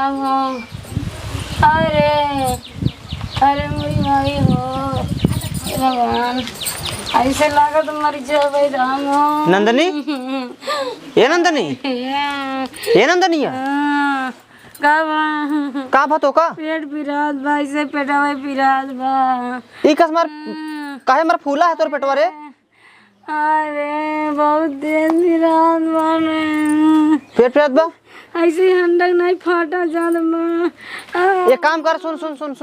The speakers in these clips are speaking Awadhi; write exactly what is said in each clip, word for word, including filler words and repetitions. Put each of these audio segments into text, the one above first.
राम हो। अरे, अरे मोरी माई हो, हे भगवान, ऐसे लागत मर जाबे राम हो। नंदनी? ए नंदनी? ए नंदनिया? हाँ, का बा? का बा तोका? पेट पिरात बा, ऐसे पेटवा पिरात बा। ई कस मार, हाँ। काहे मार फूला है तोर पेटवा रे? अरे, बहुत तेज पिरात बा रे। पेट पिरात बा? ऐसे ही हंडक नहीं फाटा जात बा। आ। एक काम कर, सुन, सुन, सुन।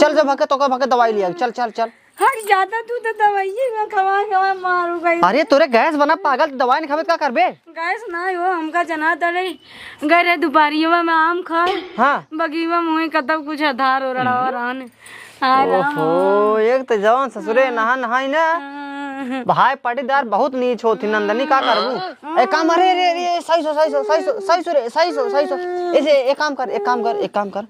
चल, जब भके तोका भके दवाई लिया, चल, चल, चल। हट जाता तू तो दवाइये में खवा खवा मारू गई। अरे, तोरे गैस बना पागल, तू दवाई नहीं खाबे त का करबे? गैस ना हो, हमका जना तड़े गए रहे दुपहरिया में आम खाए। हाँ। बगीवा में वहीं कतब कुछ अधार हो रहा रहन। हाय राम। ओहो, एक तो जवान ससुरे नहा नहाई ना। हाँ। भाई पाटीदार बहुत नीच होती नंदनी, का करबू? ए काम, अरे, अरे, अरे, सही सो, सही सो, सही सो, सही सो रे, सही सो, सही सो। ऐसे एक काम कर, एक काम कर, एक काम कर।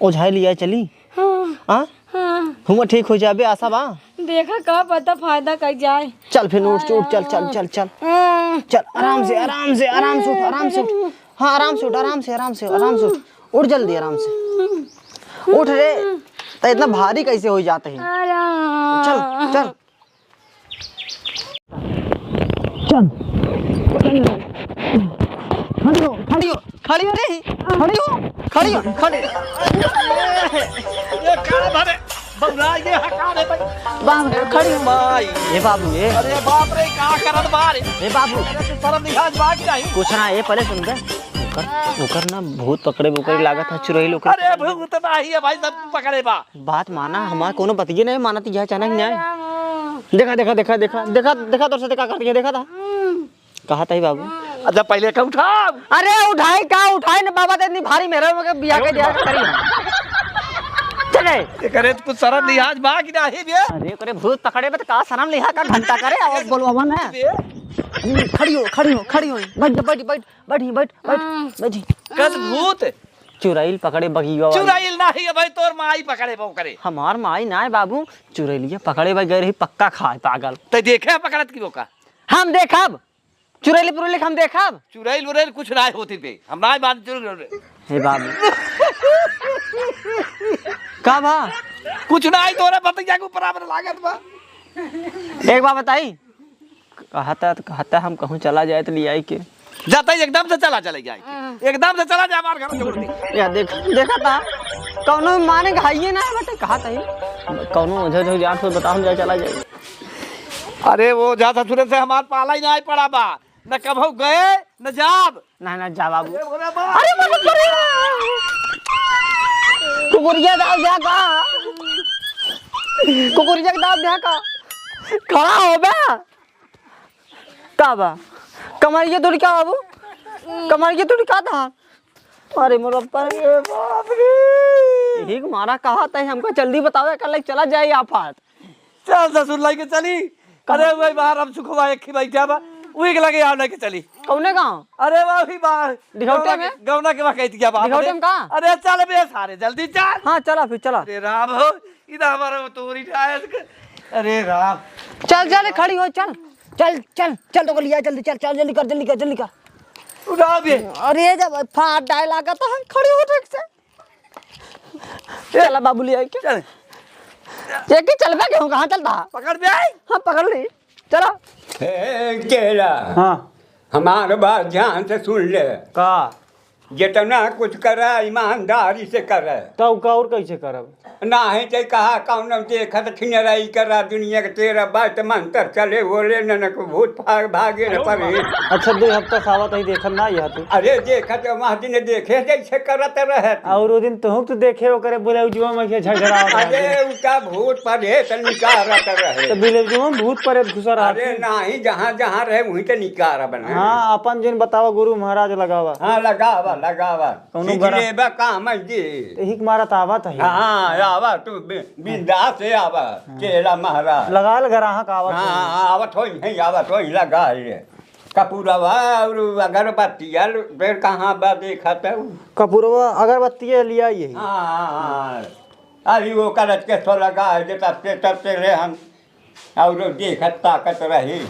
ओझाई लिया चली। हाँ। हाँ? हाँ। हुआ ठीक हो जाबे, आशा बा। देखा का पता फायदा कर जाए। चल फिर उठ, उठ, चल, चल, चल, चल। हाँ। चल, आराम से, आराम से, आराम से उठ, आराम से उठ। हाँ, आराम से उठ, आराम से, आराम से, आराम से उठ। उठ जल्दी, आराम से। उठ रे, त इतना भारी कैसे हो जाते हैं? आराम। चल, चल। चल। खड़ी हो, खड़ी हो, खड़ी हो रे, खड़ी हो, खड़ी हो, खड़ी हो। ये का भरे? बौरा ये हटा दे भाई। बाप रे, खड़ी हो। माई। ए बाबू, ए। अरे बाप रे, का करत बा रे? ए बाबू। अरे तू शर्म लिहाज बा कि नहीं? कुछ ना, ए पहले सुन बे। ओकर, ओकर ना भूत पकड़े बा, ओकर लागत है चुड़ैल ओकर। अरे भूत नाही है भाई, सब पकड़े बा। बात माना, हमार कोनो बतिये नहीं मानत, यह अचानक नहीं आए। देखा, देखा, देखा, देखा, देखा, देखा तोर से का करती है, देखा था। कहा था ही बाबू। अच्छा, पहले का उठाओ। अरे उठाई का, उठाई ना बाबा, तो इतनी भारी मेरे में के बिया के दिया करी। चले। एकरे तो कुछ शरम लिहाज बा कि नाही बे? अरे, ओकरे भूत पकड़े बा त का शरम लिहा का घंटा करे, और बोलवावन है। बे। खड़ी हो, खड़ी हो, खड़ी हो। बैठ, बैठ, बैठ, बैठ, बैठ, बैठ, हाँ। बैठ। कस भूत? चुड़ैल पकड़े बगिया वाली। चुड़ैल नाही है भाई, तोर माई पकड़े बा ओकरे। हमार माई ना है बाबू, चुड़ैलिया पकड़े बा गए रही पक्का खाए पागल। ते देखे पकड़त की बोका? हम देखब। चुड़ैल पुड़ैल हम देखब? चुड़ैल उड़ैल कुछ नाय होती बे, हम नाय बांध चुड़ैल। हे बाबू। का बा? कुछ नाय, तोरे भतीजा के ऊपर आबर लागत बा। एक बात बताई, कहता, कहता हम कहूँ चला जाए तो लियाई के। जाता ही एकदम से चला, चले जाए के। एकदम से चला जाए, हमार घर छोड़ दे। या देख, देखा था, कौनो माने घाइये ना बटे, कहा था ही, कौनो ओझा जो जान तो बताओ, हम जाए, चला जाए। अरे वो जा ससुरे से हमार पाला ही ना पड़ा बा, न कभू गए, न जाब। ना, ना, जा बाबू। अरे, बोले बा। अरे, बाबू, अरे। कुकुरिया दाब द्या का? कुकुरिया के दाब द्या का? खड़ा हो बे। का बा? कमरिया तोड़ी का बाबू? कमरिया तोड़ी का था? अरे, मोर ऊपर। अरे, बाप रे। यही के मारा कहा था, हमको जल्दी बतावे, कर ले, चला जाए आफत। चल ससुर, लइके चली। कहाँ? अरे वही बाहर हम सुखवा एक ही बैठा बा, वही के लगे आओ लइके चली। कौने गाँव? अरे वही बाहर। दिघौटे गौना में? के, गौना के वहाँ कहती क्या बात दिघौटे है? में का? अरे चल बे सारे, जल्दी चल। हाँ, चला फिर, चला। अरे राम हो, इधर हमारा वो तोरी टायर के। अरे राम। चल, चल, खड़ी हो, चल। चल, चल, चल, तो लिया, जल्दी चल, चल, जल्दी कर, जल्दी कर, जल्दी कर। उठा बे। अरे जब फाट डाय लागत है, खड़ी हो ठीक से। चला बाबू ले आए के। चल। ये के चलबे के हो, कहाँ चलता? पकड़ बे। हाँ, पकड़ ली। चला। ए, केला। हाँ। हमार बात ध्यान से सुन ले। का? जितना कुछ करा, ईमानदारी से करा। तब का और कैसे करब? नाही ते कहा, कौन देखत छिनराई करा, दुनिया के तेरा बात मंत्र चले, बोले ननक भूत भाग, भागे न परे। अच्छा, दो हफ्ता से आवत ही देखत ना यह तू। अरे, देखत वहाँ दिन देखे जैसे करत रहत। और वो दिन तुहूँ तो देखे ओकरे ब्लाउजवा में के झगड़ा होत अरे, रहत। उनका भूत प्रेत निकारत रहे। तो ब्लाउजवा में भूत प्रेत घुसा रहत अरे, है। नाही, जहाँ, जहाँ रहे, वहीं ते निकारब ना। हाँ, अपन जिन बतावा, गुरु महाराज लगावा। हाँ, लगावा, लगावा। कौनो सीख गरा- लेबा काम है जी। यही के मारा तो आवत है। हाँ, आवा तू बि-, बिंदास से आवा, हाँ। चेला महाराज। लगा ले ग्राहक आवत हाँ, होई। हाँ, आवत होई, नहीं आवत होई, लगा ले। कपूरवा और अगरबत्तिया बेर कहाँ बा देखत है? कपूरवा अगरबत्तिया लिया यही। हाँ, हाँ, हाँ। अभी वो करत के सो लगा है, जे तब से, तब से ले हम और देखत ताकत रही।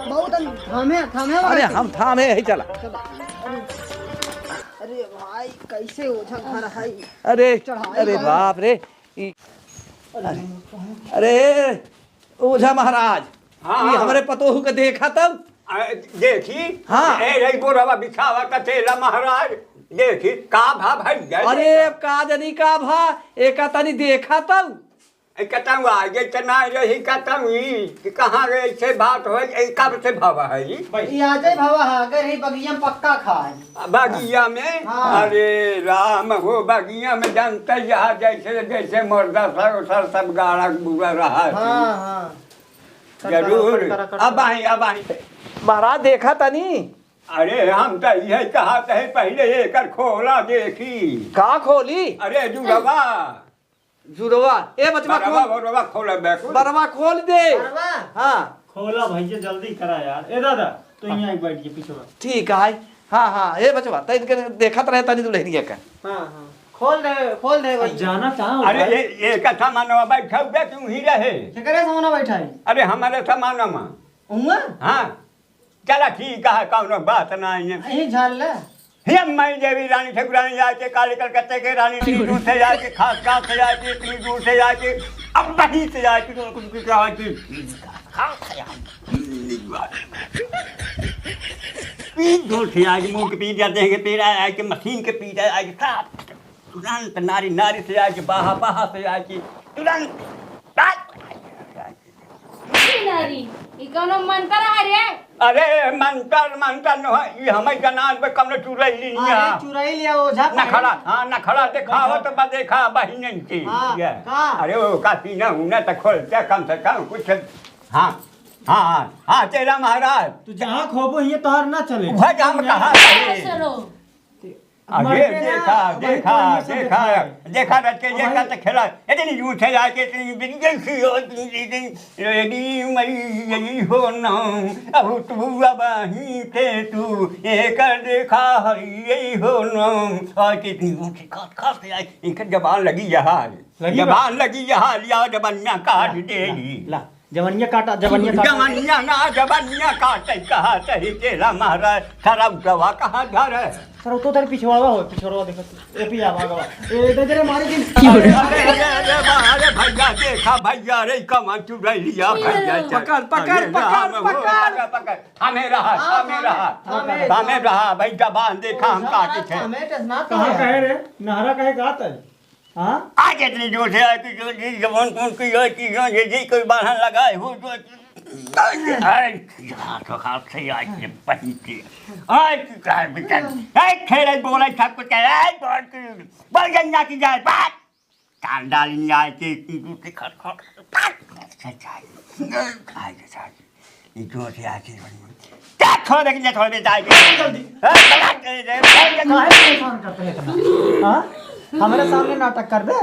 बहुत थामे, थामे अरे वाला हम थामे है, चला। चला। अरे, अरे भाई, कैसे ओझा घर है? अरे, चढ़ाई अरे है। बाप रे, ई, अरे, अरे, ओझा महाराज, हाँ, ई हाँ। हमरे पतोहू के देखा तब। आ, देखी, हाँ। ए, ए, बोरवा बिछावा का तेला महाराज, देखी, का भा भइया? अरे, का जनी का भा, एका तनी देखा तब। ए, कहता हूँ, आगे तो ना रही, कहता हूँ, ई, कि कहाँ गए, ऐसे बात हो, ए, कब से भवा है ई? ई आजे भवा है, अगर ही बगिया में पक्का खाए। बगिया में? हाँ। अरे राम हो, बगिया में जानते ही है, जैसे, जैसे मुर्दा सर, सर सब गाड़ा बुरा रहा है। हाँ, हाँ। जरूर। करकरा, करकरा, करकरा। अब आई, अब आई। महाराज देखा तनी। अरे हम तो यही कहा थे, पहले एकर खोला देखी। का खोली? अरे जुड़वा। जुड़वा। ए बचवा बरवा, खोल। बरवा खोल बे कुल। बरवा खोल दे। बरवा। हाँ। खोला भैया, जल्दी करा यार। ए दादा, तू यहाँ बैठ के पीछे बैठ। ठीक है। हाँ, हाँ, ए बचवा, तै इनके देखत रहे तनी दुल्हनिया का। हाँ, हाँ। खोल दे, खोल दे अब भैया। जाना कहाँ अरे होता है? ये, ये का सामानवा बैठा हुआ क्यों ही रहे? केकरे सामानवा बैठा है? अरे हमारे सामानवा। हुआ? हाँ। चला ठीक है, कौनो बात नहीं है। यही झाल ले। हे माई देवी रानी ठकुरानी जाके काली कलकत्ते के रानी इतनी दूर से जाके खास खास से जाके इतनी दूर से जाके अब वहीं से जाके तो कुछ कुछ आके खास से जाके पीठ धोल से जाके मुंह के पीठ जाते हैं कि पेड़ा आके मशीन के पीठ आके साफ तुरंत नारी नारी से जाके बाहा बाहा से जाके तुरंत नारी, ई कौनो मंत्र है रे? अरे मंत्र मंत्र न हो, ई हमई जनान पे कौनो चुड़ैली नहीं अरे है। चुड़ैल या ओझा न खड़ा, हाँ न खड़ा देखावत बा देखा बहिनन के। हाँ, ये। का? अरे ओ का सीना उना त खोल दे कम से कम कुछ। हाँ, हाँ, हाँ, हाँ, तेरा महाराज। तू जहाँ खोबो हिये तोहर ना चले। वह हम कहा अरे, चलो। अरे मरते ना, देखा, अब देखा, तो ये सब देखा, देखा है। देखा रच के अब देखा भाई तो खेला। इतनी दूर से जाके इतनी बिगड़ल सी हो, इतनी, इतनी रेडी मरी यही हो ना। अब तू अब ही थे तू, एक देखा हरी यही हो ना। और कितनी दूर से खास, खास से आई, इनका जबान लगी यहाँ। लगी बा? जबान लगी यहाँ, लिया जबानिया काट ला, दे ला, ली। ला। जवनिया काटा, जवनिया काटा। जवनिया ना, जवनिया काटे कहा तही तेरा महाराज, सरौतवा कहाँ घर है? सरौतो तेरे पिछवाड़ा हो, पिछवाड़ा देखो तू। ए पिया भागवा। ए दे दे रे मारी दिन। अरे, अरे, अरे, अरे, बा-, अरे भैया देखा भैया रे कमन चुड़ैलिया भैया। पकड़, पकड़, अरे पकड़, राम हो, पकड़। पकड़, पकड़। थामे रहा, हाँ, थामे थामे, रहा। थामे, थामे थामे। रहा, भाई जबान देखा हम ओझा काटी थे। थामे थे, ना कहाँ थामे। कहे रे? नहरा कहे गात है? हाँ? आज इतनी जोर से आए कि जो जी जवान कौन की है कि जो ये जी कोई बाहर लगाए हो तो आए, हाथ, हाथ से आए के पहन के। आए कि कहे बेटा, आए खेले बोले सब कुछ है, आए बोल के, बोल गंगा की जाए, बात। कान डाली नहीं आए कि इतनी दूर से खट, खट, बात। अच्छा, अच्छा। आए के साथ। ई जोर से आके क्या छोड़ दे, क्या छोड़ दे, जाए दे। जल्दी। ए, बड़ा दे दे, बड़ा दे। काहे परेशान करते हैं इतना? हाँ? हमारे सामने नाटक कर दे।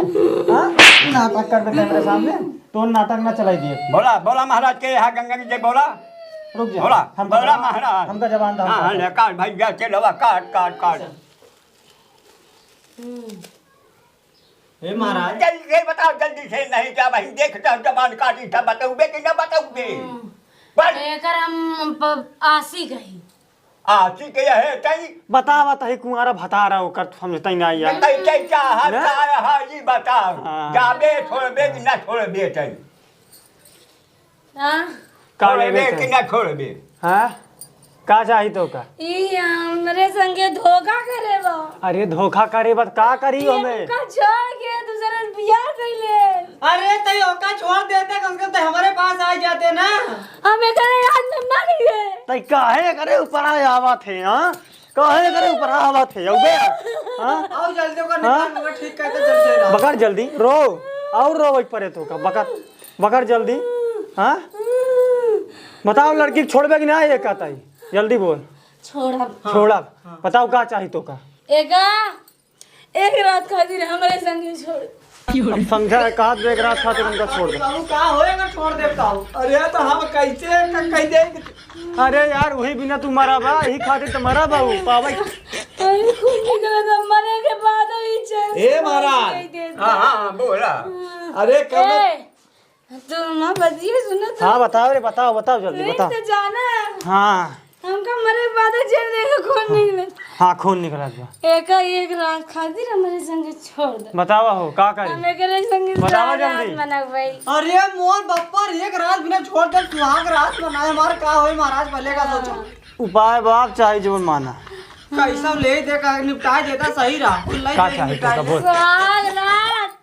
हाँ? नाटक कर देते हैं मेरे सामने। तो नाटक ना चलाई दिए। बोला, बोला महाराज के यहाँ गंगा जी से बोला। रुक जा। बोला, हम बोला बोला। महाराज। हमका जबान दो, हाँ, हमका हाँ, दो। ले काट भाई, जा, चलो, काट, काट, काट। हम्म। हे महाराज। जल्दी से बताओ, जल्दी से, नहीं क्या भाई, देख तो जबान काटी था, बताऊबे कि ना बताऊबे? हम्म। बस। एकर हम प-, आशिक हई। आशिक के है तई? बतावा तही कुंवारा भतारा ओकर समझतई ना यार। तई, तई चाहत ना? का है, ई बताओ। हाँ। जाबे छोड़बे कि ना छोड़बे तई? हाँ? का छोड़बे लेबे कि तै? ना छोड़बे? हाँ? का चाही तोका? ई हमरे संगे धोखा करे बा। अरे धोखा करे बा त का करी ये हमें? हमका छोड़ के दूसरे से बियाह कइले। अरे तै ओका छोड़ देते, कम से कम तै हमरे पास आ जाते ना। हम एकरे याद में मर गए। तै काहे एकरे ऊपर आवा थे, हाँ? काहे करे ऊपर आवत है, अबे? हाँ? आओ जल्दी ओकर हाँ? निकाल, ओकर ठीक करके जल्दी लाओ। बकर जल्दी, रो। और रो वही परे तो का, बकर, बकर जल्दी। हाँ? बताओ लड़की के छोड़बे कि ना ये कहता है? जल्दी बोल। छोड़ब। हाँ। छोड़ब। हाँ। बताओ का चाही तो का? एगा, एक रात खातिर हमरे संगे छोड़। अब समझा है, कहा दे एक रात खातिर उनका छोड़ दे। बाबू, का होए अगर छोड़ दे, का हो? अरे, तो हम कैसे क-, कह दे? अरे यार, वही बिना तू मरा बा, यही खातिर तो मरा बा वो, पावे। अरे, खून निकला था, मरे के बाद ही चैन ए से महाराज। कह दे। हाँ, हाँ, बोला। अरे, कब ए, तो माँ बतिया सुनो तो। हाँ, बताओ रे, बताओ, बताओ, जल्दी वही बताओ। तो जाना है। हाँ। हमका मरे के बाद जेल देखो खून निकले। हाँ, खून निकलत बा। एका एक रात खातिर हमरे संगे छोड़ दे। बतावा हो, का करी? हम एकरे संगे बतावा सुहाग रात जल्दी। मनाऊ भाई। अरे मोर बप्पर, एक रात बिना छोड़ दे, सुहाग रात मनाए, हमार का होई महाराज, पहले का सोचो। उपाय बाप चाहे जवन माना। कैसा ले दे का निपटाए देता सही रहा। कुल लाई का दे चाहे निपटाए तो दे। बोल। सुहाग रात।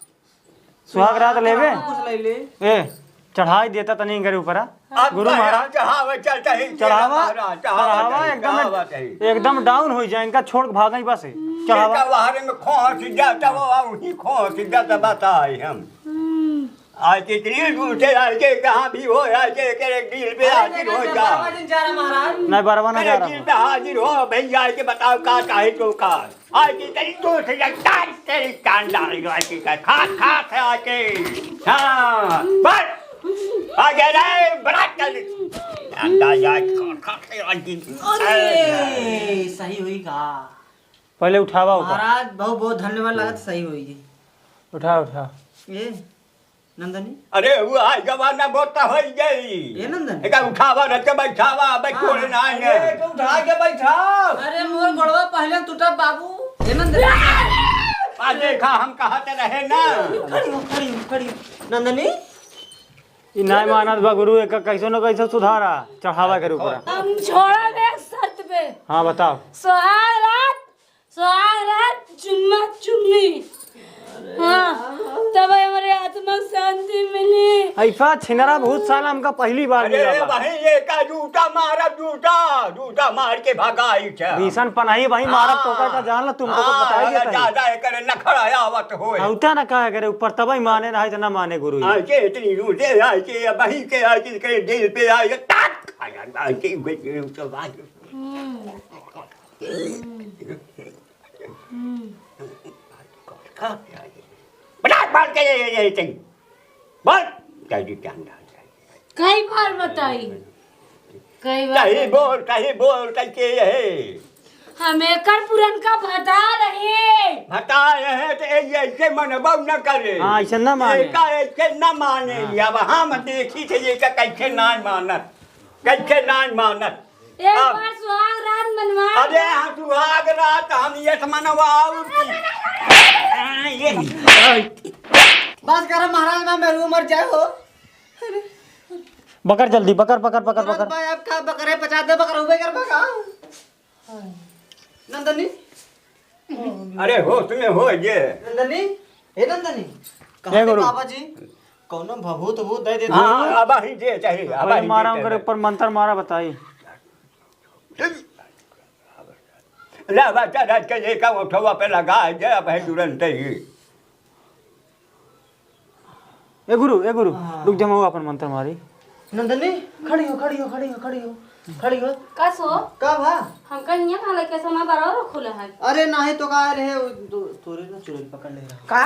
सुहाग रात लेबे? कुछ ले ले। ए, चढ़ाई देता तनी इनकरे ऊपर, आ? अब गुरु महाराज। चढ़ावे चलता ही चढ़ावा, महाराज, चढ़ावा चढ़ावा तनी, एकदम, चढ़ावा तनी। एकदम down हो जाए, इनका छोड़ के भागई बस। चढ़ावा। इनका बाहर में खोंस जाता, वो वहीं खोंस जाता, बताए हम। आज के इतनी दूर से आए के कहाँ भी हो, आए के एक, एक दिल पे अरे आखिर हो लेकिन जा। बाबा जी जा रहा महाराज। नहीं, बरवा ना अरे जा रहा। दिल पे हाजिर हो, भैया आए के बताओ का चाहे तो का। आज की तेरी दूसरी एक तारीख तेरी कान डाल दो, आज की का खास, खास है आज की। हाँ, बस। आ गया रे, बड़ा चल। अंडा यार, खास, खास है आज की। अरे, सही हुई का? पहले उठावा ओका। महाराज, बहुत, बहुत धन्यवाद, लागत सही हुई जी। उठा, उठा। ये नंदनी? अरे, वो आज जमाना बहुत तो हो गई। ए नंदनी? एका उठावा, रख के बैठावा, अब ए, कोई ना है। ए, तो उठा के बैठाओ। अरे, मोर गोड़वा पहले टूटा बाबू। ए नंदनी? आ देखा, हम कहत रहे ना। खड़ी हो, खड़ी हो, खड़ी हो। नंदनी? ई नाय मानत बा गुरु, एका कैसो न कैसो सुधारा, चढ़ावा के ऊपर। हम छोड़ा बे एक शर्त पे। हाँ, बताओ। सुहाग रात सुहाग रात चुम्मा चुम्मी। हाँ, तब हमरे आत्मा के शांति मिली। ऐसा छिनरा भूत साला हमका पहली बार अरे मिला बा। भाई, ये का जूता मारा, जूता, जूता मार के भगाई छे। भीषण पनाही भाई मारब तो का जान ला, तुमको तो हाँ, बताइए अगर तनी। ज्यादा एकर नखरा आवत होए। औता ना कहा करे, ऊपर तबई माने, नहीं तो ना माने गुरु। आज के इतनी जूते, आज के, वहीं के, आज के दिल पे, आज के, टाक! आज के, आज के, आज के, हम्म। हम्म। हम्म। बता, बोल के ये, ये, ये, ये, बोल। कह दी, क्या अंदाज है? कई बार बताई? कई बार कहीं बताई? बोल, कहीं बोल, कह के ये है। हम एकर पुरनका भतार है। भतार है, तो ये ऐसे मनबो न करे। हाँ, ऐसे न माने। एका ऐसे न माने। हाँ। अब हम देखी थे, ये का कैसे ना मानत। कैसे ना मानत। एक अब बार सुहाग रात मनवा अरे, दे। हाँ, सुहाग रात हम ये मनवाऊ। हाँ, ये। बस कर महाराज, ना मेरू मर जाए हो। बकर जल्दी, बकर, बकर, बकर, तुरंत बकर। भाई, अब का बकर है, पचास दे बकर हुए कर बका। नंदनी। अरे, होश में हो ये। नंदनी, हे नंदनी, कहाँ हे थे गुरु। बाबा जी? कौनो भभूत उभूत दे देते हाँ, हो। अब ही जे चाहे, अब भाई ही मारा जे उनकर चाहे। ऊपर मंत्र मारा, बताई। ला बच्चा राज के लेकर उठवा पे लगा दे, अब है तुरंत ही। ए गुरु, ए गुरु, हाँ। रुक जा, मैं वो अपन मंत्र मारी। नंदनी, खड़ी हो, खड़ी हो, खड़ी हो, खड़ी हो, खड़ी हो। का सो? का भा? हमका हियाँ का लइका समा बराबर खुला है। अरे नाही तो का रहे, वो तो, तोरे ना चुड़ैल पकड़ ले रहा। का?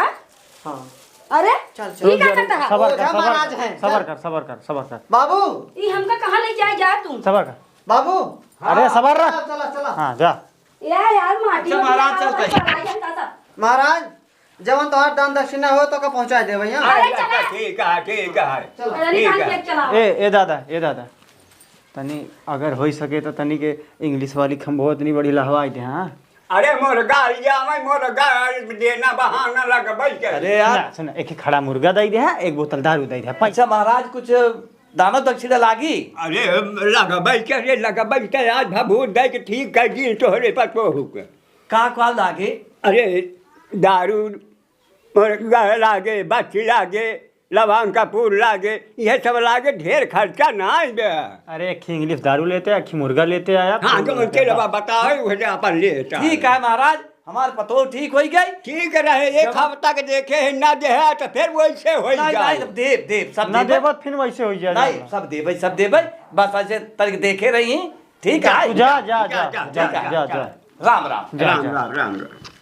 हाँ। अरे, चल, चल। ई का रुक जा, करता है? सबर कर, ओ, सबर महाराज कर, हैं, सबर चल। कर, सबर कर, सबर कर। बाबू। ई हमका कहाँ ले जाए जा तू? सबर कर। बाबू। अरे, हाँ, सबर रख। चला, चला, चला। हाँ, जा। या यार, माटी अच्छा, में महाराज, चल, चल। महाराज, जवन तोहार दान दक्षिणा हो, तो का पहुँचा दे भैया। अरे, अरे, चला। ठीक है, ठीक है। चलो। अरे, ठीक निकाल है। के चला। ए, ए दादा, ए दादा, तनी अगर होई सके तो तनी के English वाली खंभो तनी बड़ी लहवाई दे, हाँ? अरे, मोर गाल जावे, मोर गाल देना बहाना लगबै के। अरे यार। सुना, सुना, एक खड़ा मुर्गा दई दे, हाँ? एक बोतल दारू दई दे, पैसा। अच्छा महाराज, कुछ दानो दक्षिणा लागी? अरे, लगबै के, अरे, लगबै के, आज भभूत दे के ठीक कर दी तोहरे पतोहू के। का, का लागे? अरे, दारू, मुर्गा लागे, बच्ची लागे, लवंग कपूर लागे, ये सब लागे, ढेर खर्चा ना आइबे। अरे, एक English दारू लेते, एक मुर्गा लेते आया, हाँ, फिर तो उनके लेते। बताओ, वो अपन लेता। ठीक है महाराज, हमार पतोह ठीक होई गई। ठीक रहे, एक जब हफ्ता के देखे है, ना दे है, तो फिर वैसे होई नहीं, जाए। नहीं, सब देब, देब, सब ना देब। देबत, फिर वैसे होई जाए, नहीं, जाए। सब देबे, सब देबे, बस ऐसे तरीके देखे रही, ठीक है? जा, जा, जा, जा, जा, जा, जा, जा। जा। राम, राम। जा, राम, जा। राम, राम, राम।